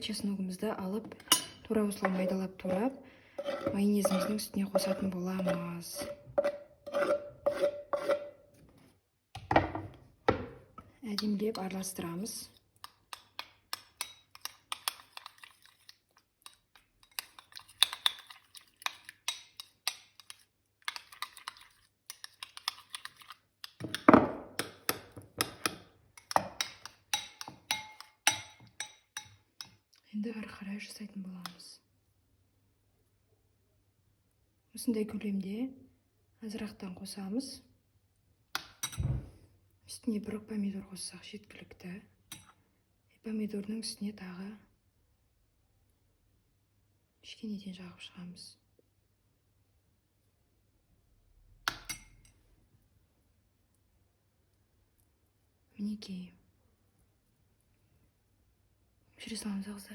Чесногымызды алып, тура осылай майдалап турап, майонезіміздің үстіне қосатын боламыз. Әдемілеп араластырамыз. Енді ары қарай жасайтын боламыз. Осындай көлемде азырақтан қосамыз. Үстіне бір помидор қоссақ, жеткілікті. Помидордың үстіне тағы кішкенеден жағып шығамыз. Мінекей, өшіре саламыз, қыздар.